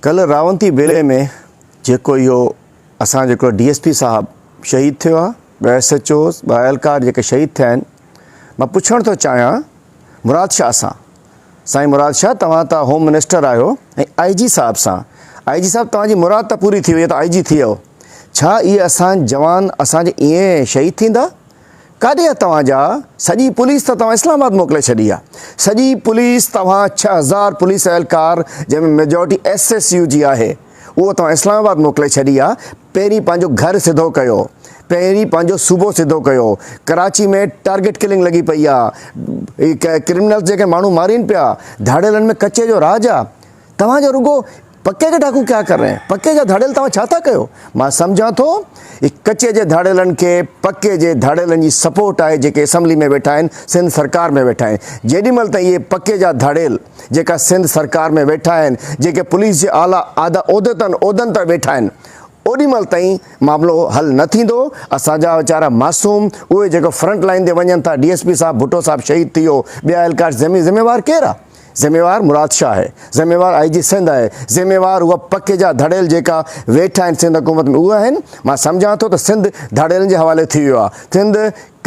ڪلهه راونتي ٻيلي ۾ جيڪو اهو اسان جو هڪڙو ڊي ايس پي صاحب شهيد ٿيو آهي، ٻه ايس ايڇ اوز، ٻه اهلڪار جيڪي شهيد ٿيا آهن، مان پڇڻ ٿو چاهيان مراد شاهه سان، سائين مراد شاهه توهان ته هوم منسٽر آهيو ۽ آء جي صاحب سان، آء جي صاحب توهان جي مراد ته پوري ٿي وئي ته آء جي ٿي ويو، ڇا اهي اسان جوان اسان جي ائين شهيد ٿيندا؟ ڪاڏي آ توهان جا سڄي پوليس ته توهان اسلام آباد موڪلي ڇڏي آ سڄي پوليس توهان 6000 پوليس اهلڪار جنهن ۾ ميجارٽي ايس ايس يو جي آهي اهو توهان اسلام آباد موڪلي ڇڏي آ پهرين پنهنجو گهر سڌو ڪيو پهرين پنهنجو صوبو سڌو ڪيو ڪراچي ۾ ٽارگيٽ ڪلنگ لڳي پئي آ ڪرمنلز جيڪي ماڻهو مارين پيا ڌاڙيلن ۾ ڪچي جو راڄ آ توهان جو رڳو پڪي جا ڊاڪو ڪيا ڪر رهي هين پڪي جا ڌاڙيل توهان ڇا ٿا ڪيو مان سمجهان ٿو هي ڪچي جي ڌاڙيلن کي پڪي جي ڌاڙيلن جي سپورٽ آهي جيڪي اسيمبلي ۾ ويٺا آهن سنڌ سرڪار ۾ ويٺا آهن جيڏي مهل تائين اهي پڪي جا ڌاڙيل جيڪا سنڌ سرڪار ۾ ويٺا آهن جيڪي پوليس جي اعليٰ اعدا عهدتن عهدن تي ويٺا آهن اوڏي مهل تائين معاملو حل نه ٿيندو اسان جا ويچارا معصوم اهي جيڪو فرنٽ لائن تي وڃن ٿا ڊي ايس پي صاحب ڀٽو صاحب شهيد ٿي ويو ٻيا اهلڪار ذميوار ڪير آهي ذميوار مراد شاهه آهي، ذميوار آء جي سنڌ آهي، ذميوار اها پڪي جا ڌڙيل جيڪا ويٺا آهن سنڌ حڪومت ۾ اهي آهن، مان سمجهان ٿو ته سنڌ ڌاڙيلن جي حوالي ٿي ويو آهي، سنڌ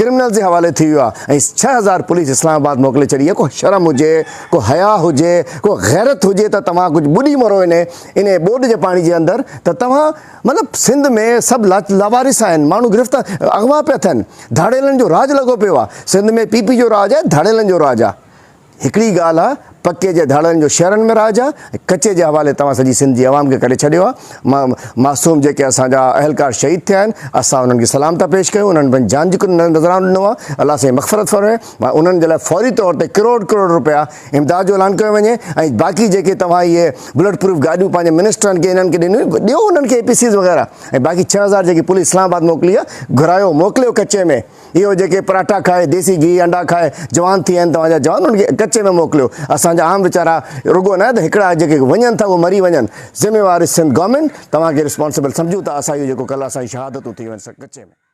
ڪرمنلز جي حوالي ٿي ويو آهي ۽ 6000 پوليس اسلام آباد موڪلي ڇڏي آهي، ڪو شرم هجي، ڪو حياء هجي، ڪو غيرت هجي ته توهان ڪجهه ٻڏي مرو انهي انهي ٻوڏ جي پاڻي جي اندر ته توهان مطلب سنڌ ۾ سڀ لاوارث آهن، ماڻهو گرفتار اغوا پيا ٿين، ڌاڙيلن جو راڄ لڳو پيو آهي، سنڌ ۾ پي پي جو راڄ آهي، ڌاڙيلن جو راڄ آهي. هڪڙي ڳالهه آ، پڪي جي ڌاڙن جو شهرن ۾ راڄ آ ۽ ڪچي جي حوالي توهان سڄي سنڌ جي عوام کي ڪري ڇڏيو آ. معصوم جيڪي اسان جا اهلڪار شهيد ٿيا آهن، اسان انهن کي سلام ٿا پيش ڪيون، انهن پنهنجي جان جي نذرانو ڏنو آ، الله سائين مغفرت فرمائي. انهن جي لاء فوري طور تي ڪروڙ ڪروڙ روپيا امداد جو اعلان ڪيو وڃي ۽ باقي جيڪي توهان اهي بلٽ پروف گاڏيون پنهنجي منسٽرن کي انهن کي ڏنيون ڏيو انهن کي اي پي سيز وغيره ۽ باقي 6000 جيڪي پوليس اسلام آباد موڪلي آ گهرايو موڪليو ڪچي ۾. اهو جيڪي پراٺا کائي ديسي گيهه انڊا کائي جوان ٿي آهن توهان جا جوان انهن کي ڪچي ۾ موڪليو اسان جا عام ويچارا رڳو نه ته هڪڙا جيڪي وڃن ٿا اهي مري وڃن ذميوار سنڌ گورنمينٽ توهان کي رسپانسبل سمجهون ٿا اسان اهو جيڪو ڪلهه اسان جي شهادتون ٿي ويون ڪچي ۾.